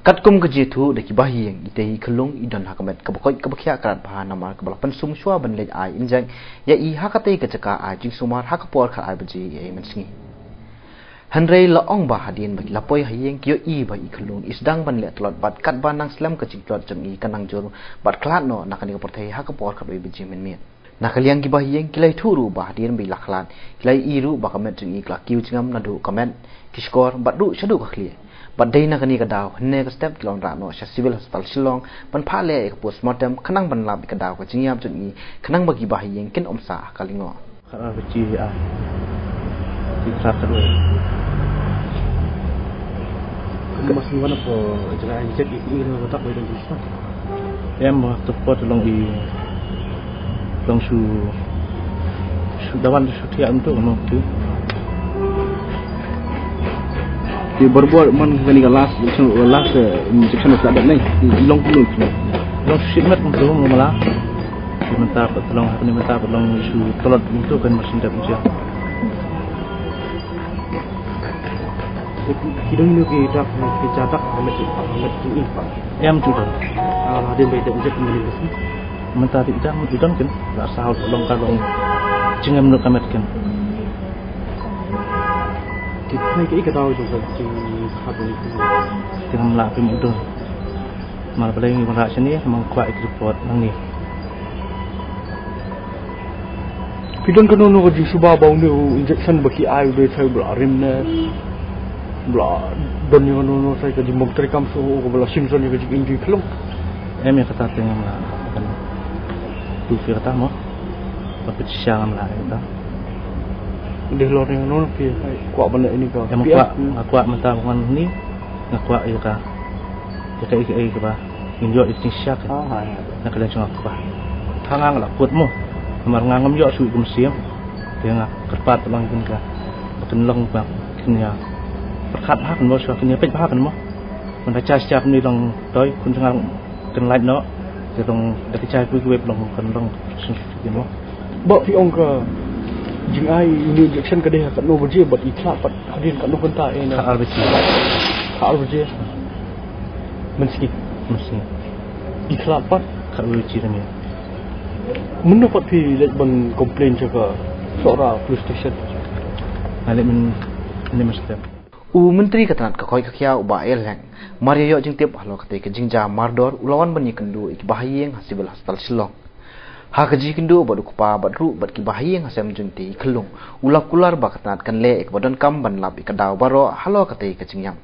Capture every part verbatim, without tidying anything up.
Katkum ka jingthoh da ki bahaïing, itei i khyllung i don ha ka met kaba koit kaba khiah krad bha namar kaba la pynsum shuwa ban leit ai injek ïa i ha katei ka jaka ai jingsumar ha ka por khatar baje ïa i mynsngi. Hynrei la ong ba hadien ba ki la poi ha ïing ki ïohi ba i khyllung i sdang ban leh tlot bad katba nang slem ka jingtlot jong i ka nang jur bad khlad noh na kane ka pyrthei ha ka por khatwei baje mynmiet. Na ka liang ki bahaïing ki la ïathuh ruh ba hadien ba i la khlad ki la ïohi ruh ba ka met jong i ka la kiew jingam naduh ka met, ki shkor bad ruh shaduh ka khlieh. Bad dei na kane ka daw hynne ka step ki la wanrah noh sha Civil Hospital Shillong ban phah leh ïa ka postmortem khnang ban lap ïa ka daw ka jingïap jong i khnang ba ki bahaïing kin ym sah ha ka lyngngoh. Khatar baje ai. Ki khatar khatar. Kumba sngewbha na pdeng jaka injek i, i kane ka tak ba i don jingstad. Em, ha kato ka por te long i, long shu, shu dawan shu thiah kumto kumno tu. Te barabor man kane ka last, last, eh, injection of that, ne? Long kumno kumno. Long shu shit met kumto kumno mala. Te mynta pat long, hapdeng mynta pat long shu tlot kumto kan machine dep kumto. Ki don ïa ki dak, ki ja dak, ha met, ha met ki i pa. Em tu dak. Ah, hadien ba i dep injek mynta. Mynta te i dang, i dang kin. La saw long ka long jingem lut ka met kin. Ki phai ki i ka daw jong ka jingkhap ni. Jingem la phi mudon. Mar balei ngi wanrah shane, ma nga kwah ïa ki report nangne. Phi don kano kano ka jingsuba ba une u injection ba ki ai u dei shai ba la rim ne ba la don ïa kano kano shai ka jingbym treikam shuh kaba la shim shon ïa ka jingim jong i khyllung? Em, ïa kata te ngam lah ban tu ïa kata mo. Ba phi shisha ngam lah ïa kata. Dei halor ïa kano phi kwah ban leh ïa kane ka? Em, nga kwah, nga kwah mynta ba ngan ni, nga kwah ïa ka, ïa ka, ïa ka, ïa ka ba ngin ïoh ïa ka jingshisha ka. Ah, ha, ha. Na ka liang jong nga kaba ha nga nga la kut mo. Namar nga ngam ïoh shuh ïa ka mynsiem. Te nga kyrpad tang ïa kane ka ba kan long ba kan ïa pyrkhat bha kan mo, shuwa kan ïa peit bha kan mo. Mynta ka jingshah ni long toi, khun jong nga kan lait noh. Te long da ka jingpoi kiwei long kan long shisha mo. Ba phi ong ka jingai uni injection ka dei ha katno baje bad i khlad pat hadien katno kynta, eh, na? Khatar baje. Khatar baje. Mynsngi. Mynsngi. I khlad pat? Khatar baje da miet. Mynno pat phi leit ban complain sha ka Sohra police station? Nga leit mynne mynstep. U Myntri ka tnat ka koit ka khiah u Bah A L Hek, mar ïa ïoh jingtip halor katei ka jingjia mardor, u la wan ban ïakynduh ïa ki bahaïing ha Civil Hospital Shillong. Ha ka jingïakynduh bad u kpa bad ruh bad ki bahaïing ha sem jong itei i khyllung, u la kular ba ka tnat kan leh ïa kaba donkam ban lap ïa ka daw baroh halor katei ka jingïap.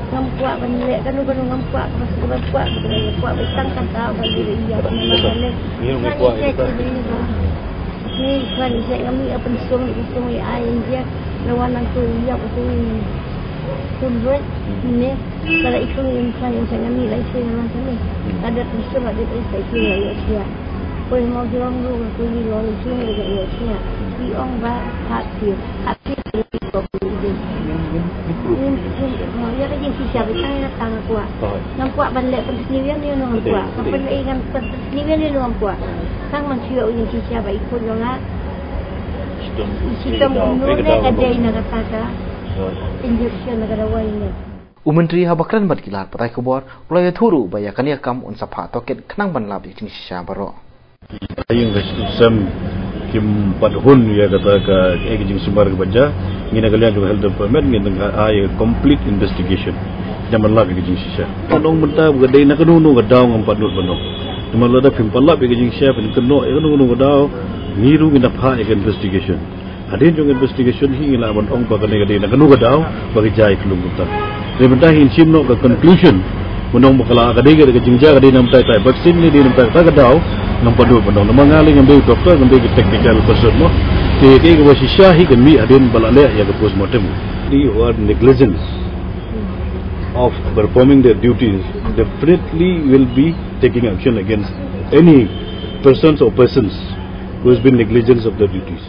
Ngam kwah ban leh kano kano, ngam kwah, ngam kwah ban tang kata ban leh ïa kane. Ni kwan i sek ngam i, a pynsong i, pynsong i, ai India. Lawan nangtu i ïap tu i khun ruh. Ni ka la i khun i kwan i sek ngam i, la i sek ngam i. Ka da pynsong, ka da pynsong i, i ïap. Poi mo jrong ruh, poi ni lo i sek ngam i, ïap. I ong ba hat ti, hat ti. Ïa ka jingshisha ba tang ïa kata nga kwah. Ngam kwah ban leh pynsniew ïa une, ngam kwah. Ngam pynleh, ngam pynsniew ïa une, ngam kwah. Tang ban shu ïoh ïa ka jingshisha ba i khun jong nga. Shitom kumno ne ka dei na kata ka injection, na ka dawai ne. U Myntri haba kren bad ki lad pathai khubor u la ïathuh ruh ba ïa kane ka kam un sa phah tohkit khnang ban lap ïa ka jingshisha baroh. Ïing ka sem kim pat hun ïa kata ka, eh, ka jingsumar kaba jia. Ngi na ka liang ka Health Department ngin ai complete investigation. Ïa ban lap ïa ka jingshisha. Ka nong mynta ba ka dei na kano kano ka daw ngam pat nud ban ong. Namar lada phim pat lap ïa ka jingshisha, phin kynnoh ïa kano kano ka daw, ngi ruh ngin da phah ïa ka investigation. Hadien jong investigation hi ngi lah ban ong ba kane ka dei na kano ka daw ba ka jia i khyllung kumta. Te mynta hi ngin shim noh ka conclusion. Ban ong ba ka la ka dei ka jingjia ka dei namar kata ka vaccine ne dei namar kata ka daw, ngam pat nud ban ong. Namar nga lei ngam dei doctor, ngam dei ka technical person mo. Te kaei kaba shisha hi kan mih hadien ba la leh ïa ka postmortem. They were negligence of performing their duties, definitely will be taking action against any persons or persons who has been negligence of their duties.